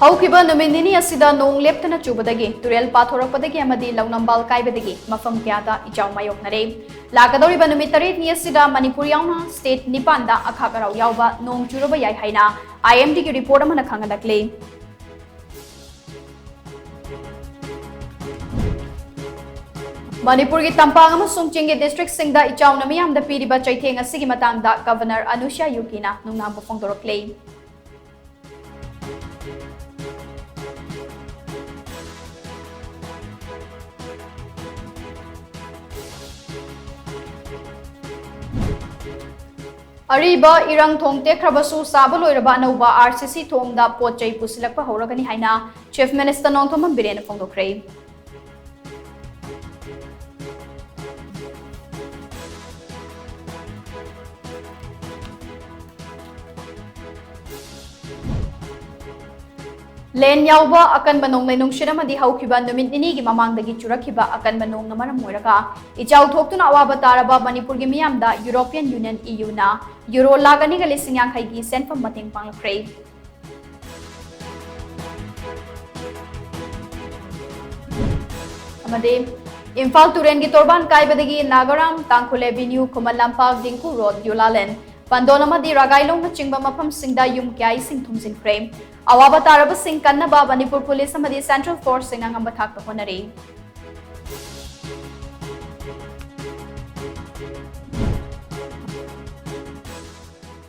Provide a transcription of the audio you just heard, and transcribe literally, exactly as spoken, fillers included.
ꯍꯧꯈꯤꯕ ꯅꯨꯃꯤꯠ ꯅꯤꯅꯤ ꯑꯁꯤꯗ ꯅꯣꯡ ꯂꯦꯞꯇꯅ ꯆꯨꯕꯗꯒꯤ, ꯇꯨꯔꯦꯜ ꯄꯥꯊꯣꯔꯛꯄꯗꯒꯤ ꯑꯃꯗꯤ ꯂꯧꯅꯝꯕꯥꯜ ꯀꯥꯏꯕꯗꯒꯤ ꯃꯐꯝ ꯀꯌꯥꯗ ꯏꯆꯥꯎ ꯃꯥꯌꯣꯛꯅꯔꯦ꯫ ꯂꯥꯛꯀꯗꯧꯔꯤꯕ ꯅꯨꯃꯤꯠ ꯇꯔꯦꯠꯅꯤ ꯑꯁꯤꯗ ꯃꯅꯤꯄꯨꯔ ꯌꯥꯎꯅ state ꯅꯤꯄꯥꯟꯗ ꯑꯈꯥꯛ ꯑꯔꯥꯎ ꯌꯥꯎꯕ ꯅꯣꯡ ꯆꯨꯔꯕ ꯌꯥꯏ ꯍꯥꯏꯅ I M Dꯒꯤ report ꯑꯃꯅ ꯈꯪꯍꯜꯂꯛꯂꯤ꯫ ꯃꯅꯤꯄꯨꯔꯒꯤ ꯇꯝꯄꯥꯛ ꯑꯃꯁꯨꯡ ꯆꯤꯡꯒꯤ districtꯁꯤꯡꯗ ꯏꯆꯥꯎꯅ ꯃꯤꯌꯥꯝꯗ ꯄꯤꯔꯤꯕ ꯆꯩꯊꯦꯡ ꯑꯁꯤꯒꯤ ꯃꯇꯥꯡꯗ Governor ꯑꯅꯨꯁ꯭ꯌꯥ ꯌꯨꯀꯤꯅ ꯅꯨꯡꯅꯥꯡꯕ ꯐꯣꯡꯗꯣꯔꯛꯂꯦ꯫ ꯑꯔꯤꯕ ꯏꯔꯪ ꯊꯣꯡ ꯇꯦꯛꯈ꯭ꯔꯕꯁꯨ, ꯁꯥꯕ ꯂꯣꯏꯔꯕ ꯑꯅꯧꯕ R C C ꯊꯣꯡꯗ ꯄꯣꯠ ꯆꯩ ꯄꯨꯁꯤꯜꯂꯛꯄ ꯍꯧꯔꯒꯅꯤ ꯍꯥꯏꯅ Chief Minister ꯅꯣꯡꯊꯣꯝꯕꯝ ꯕꯤꯔꯦꯟꯅ ꯐꯣꯡꯗꯣꯛꯈ꯭ꯔꯦ꯫ ꯂꯦꯟ ꯌꯥꯎꯕ ꯑꯀꯟꯕ ꯅꯣꯡꯂꯩ ꯅꯨꯡꯁꯤꯠ ꯑꯃꯗꯤ ꯍꯧꯈꯤꯕ ꯅꯨꯃꯤꯠ ꯅꯤꯅꯤꯒꯤ ꯃꯃꯥꯡꯗꯒꯤ ꯆꯨꯔꯛꯈꯤꯕ ꯑꯀꯟꯕ ꯅꯣꯡꯅ ꯃꯔꯝ ꯑꯣꯏꯔꯒ ꯏꯆꯥꯎ ꯊꯣꯛꯇꯨꯅ ꯑꯋꯥꯕ ꯇꯥꯔꯕ ꯃꯅꯤꯄꯨꯔꯒꯤ ꯃꯤꯌꯥꯝꯗ European Union, E Uꯅ Euro lakh ꯑꯅꯤꯒ ꯂꯤꯁꯤꯡ ꯌꯥꯡꯈꯩꯒꯤ ꯁꯦꯟꯐꯝ ꯃꯇꯦꯡ ꯄꯥꯡꯂꯛꯈ꯭ꯔꯦ꯫ ꯑꯃꯗꯤ ꯏꯝꯐꯥꯜ ꯇꯨꯔꯦꯟꯒꯤ ꯇꯣꯔꯕꯥꯟ ꯀꯥꯏꯕꯗꯒꯤ ꯅꯥꯒꯥꯔꯥꯝ, ꯇꯥꯡꯈꯨꯜ Avenue, ꯈꯨꯃꯟ ꯂꯝꯄꯥꯛ, ꯗꯤꯡꯀꯨ Road, ꯌꯨꯂꯥꯂꯦꯟ, ꯄꯟꯗꯣꯂꯝ ꯑꯃꯗꯤ ꯔꯥꯒꯥꯏꯂꯣꯡꯅꯆꯤꯡꯕ ꯃꯐꯝꯁꯤꯡꯗ ꯌꯨꯝ ꯀꯌꯥ ꯏꯁꯤꯡ ꯊꯨꯝꯖꯤꯟꯈ꯭ꯔꯦ꯫ ꯑꯋꯥꯕ ꯇꯥꯔꯕꯁꯤꯡ ꯀꯟꯅꯕ ꯃꯅꯤꯄꯨꯔ ꯄꯨꯂꯤꯁ ꯑꯃꯗꯤ Central Forceꯁꯤꯡꯅ ꯑꯉꯝꯕ ꯊꯥꯛꯇ ꯍꯣꯠꯅꯔꯤ꯫